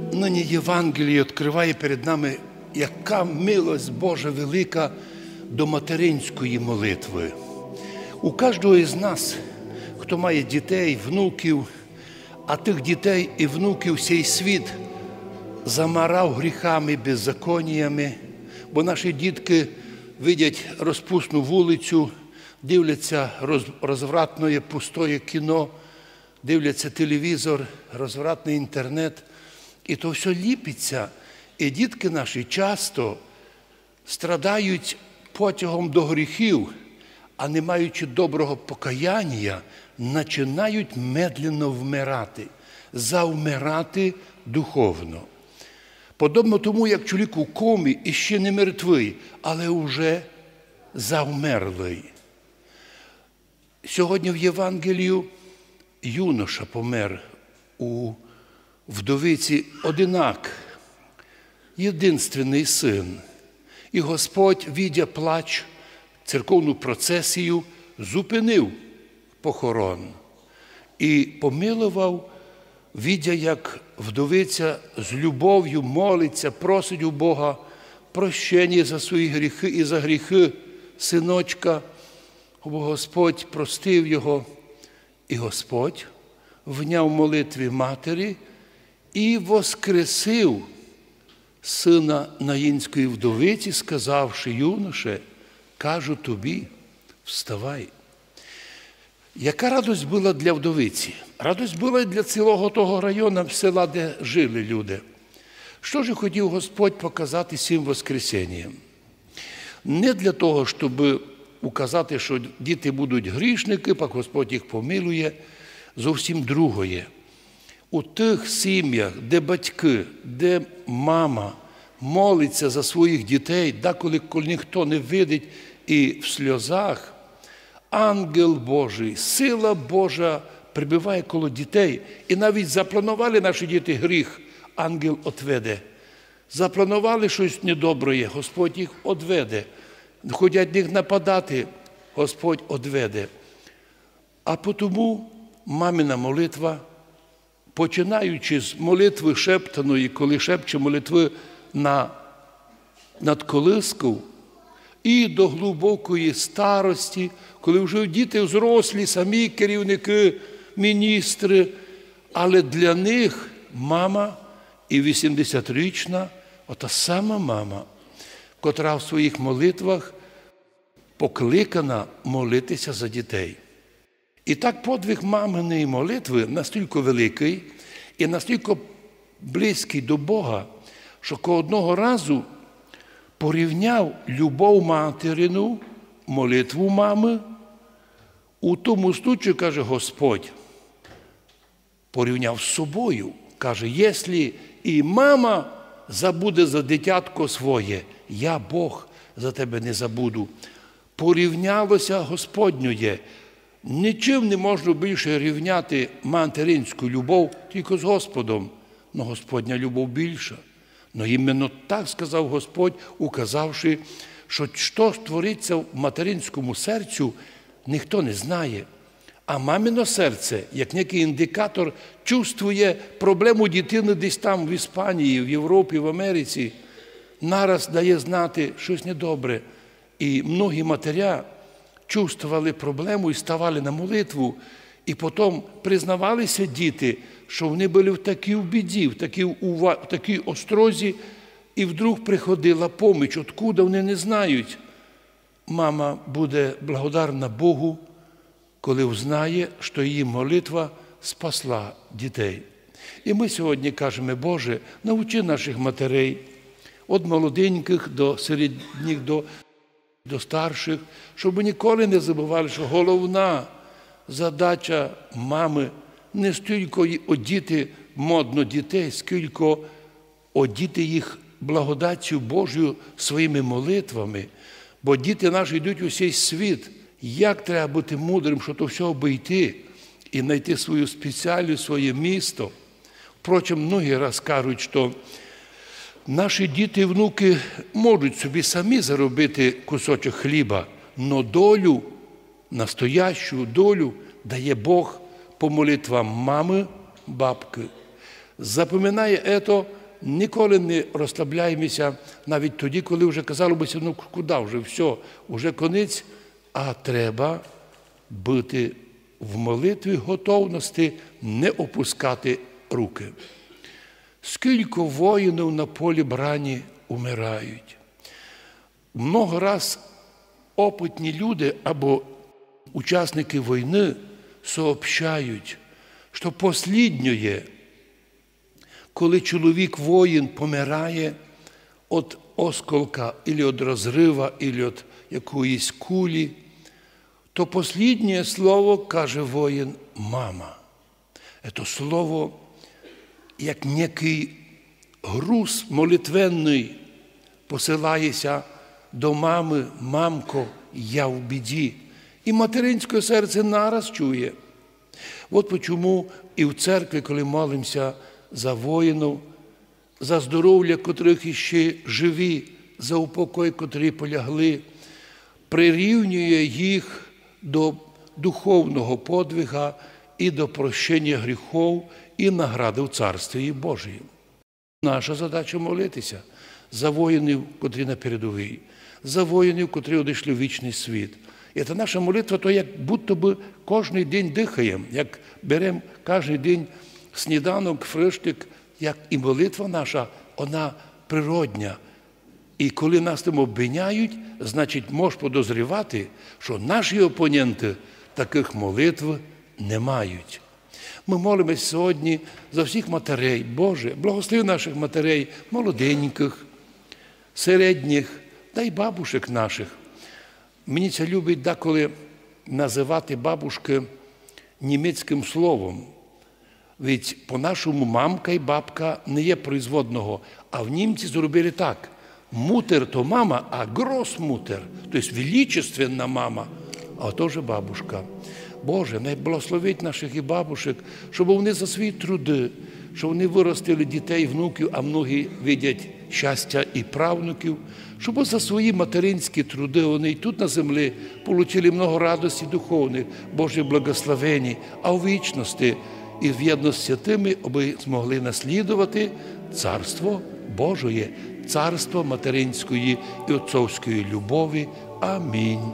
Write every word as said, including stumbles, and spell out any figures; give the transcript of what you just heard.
Нині Євангеліє відкриває перед нами, яка милость Божа велика до материнської молитви. У кожного із нас, хто має дітей, внуків, а тих дітей і внуків сей світ замарав гріхами, беззаконіями, бо наші дітки видять розпусну вулицю, дивляться роз-, розвратне, пустоє кіно, дивляться телевізор, розвратний інтернет. І то все ліпиться. І дітки наші часто страдають потягом до гріхів, а не маючи доброго покаяння, починають медленно вмирати, завмирати духовно. Подобно тому, як чоловік у комі і ще не мертвий, але вже завмерлий. Сьогодні в Євангелію юноша помер у вдовиці, одинак, єдинственний син. І Господь, видя плач, церковну процесію, зупинив похорон і помиловав, видя, як вдовиця з любов'ю молиться, просить у Бога прощення за свої гріхи і за гріхи синочка, бо Господь простив його. І Господь вняв молитві матері і воскресив сина наїнської вдовиці, сказавши: «Юноше, кажу тобі, вставай». Яка радость була для вдовиці? Радость була і для цілого того району, села, де жили люди. Що ж хотів Господь показати сим воскресінням? Не для того, щоб указати, що діти будуть грішники, пак Господь їх помилує, зовсім другоє. У тих сім'ях, де батьки, де мама молиться за своїх дітей, деколи, коли ніхто не видить і в сльозах, ангел Божий, сила Божа прибуває коло дітей. І навіть запланували наші діти гріх, ангел отведе. Запланували щось недобре, Господь їх одведе. Хотять на них нападати, Господь одведе. А потому мамина молитва, починаючи з молитви шептаної, коли шепче молитви на, над колисков, і до глибокої старості, коли вже діти взрослі, самі керівники, міністри, але для них мама і вісімдесятирічна, ота сама мама, котра в своїх молитвах покликана молитися за дітей. І так подвиг маминої молитви настільки великий і настільки близький до Бога, що ко одного разу порівняв любов материну, молитву мами, у тому случаю, каже Господь, порівняв з собою. Каже: «Якщо і мама забуде за дитятко своє, я, Бог, за тебе не забуду». Порівнялося Господнє. Нічим не можна більше рівняти материнську любов, тільки з Господом. Но Господня любов більша. Но іменно так сказав Господь, указавши, що що твориться в материнському серцю, ніхто не знає. А мамино серце, як некий індикатор, чувствує проблему дитини десь там, в Іспанії, в Європі, в Америці, нараз дає знати щось недобре. І многі матеря чувствовали проблему і ставали на молитву, і потім признавалися діти, що вони були в такій біді, в такій, ува-, в такій острозі, і вдруг приходила поміч, откуда вони не знають. Мама буде благодарна Богу, коли взнає, що її молитва спасла дітей. І ми сьогодні кажемо: «Боже, научи наших матерей, від молоденьких до середніх, до, до старших, щоб ніколи не забували, що головна задача мами не стільки й одіти модно дітей, скільки одіти їх благодаттю Божою, своїми молитвами». Бо діти наші йдуть у сей світ. Як треба бути мудрим, щоб то все обійти і знайти свою спеціальність, своє місто. Впрочем, многі раз кажуть, що наші діти і внуки можуть собі самі заробити кусочок хліба, но долю, настоящу долю дає Бог по молитвам мами, бабки. Запоминає ето, ніколи не розслабляємося, навіть тоді, коли вже, казало би ся, ну, куди вже, всьо, уже конець, а треба быти в молитві, готовности не опускати руки. Скілько воїнів на полі брані умирають. Много раз опытні люди або учасники войны сообщають, што посліднє, коли чоловік воїн помирає од осколка, или од розрыва, или од якоїсь кулі, то посліднє слово, каже воїн: «Мама». Ето слово, як некый груз молитвенный, посилає ся до мамы: «Мамко, я в біді». І материнське серце нараз чує. От почому і в церкві, коли молимося за воїнів, за здоровя котрых іщи живі, за упокой котрі полягли, прирівнює їх до духовного подвига і до прощення гріхов і награды в Царстві Божому. Наша задача молитися за воїнів, котрі на передовій, за воїнів, котрі одійшли в вічный світ. І та наша молитва, то як будто бы кожный день дыхаєм, як берем кожный день сніданок, фрыштик, як і молитва наша, она природня. І коли нас тым обвиняють, значить, можеш подозрівати, што наші опоненты такых молитв не мають. Мы молимось сьогодні за всіх матерей. Боже, благослови наших матерей, молоденькых, середніх, дай бабушек наших. Мені ся любить деколи называти бабушкы німецькым словом. Ведь по-нашому мамка і бабка не є производного, а в німці зробили так. Мутер то мама, а гросмутер, то єсть величественна мама, а то вже бабушка. Боже, най благословить наших і бабушек, щоб вони за свої труды, щоб вони выростили дітей, внуків, а многі видять щастя і правнуків, щоб за свої материнські труды вони і тут на землі получили много радості духовных, Божих благословеній, а у вічности і в єдность з святыми, абы змогли наслідовати Царство Божоє, царство материнської і отцовської любові. Амінь.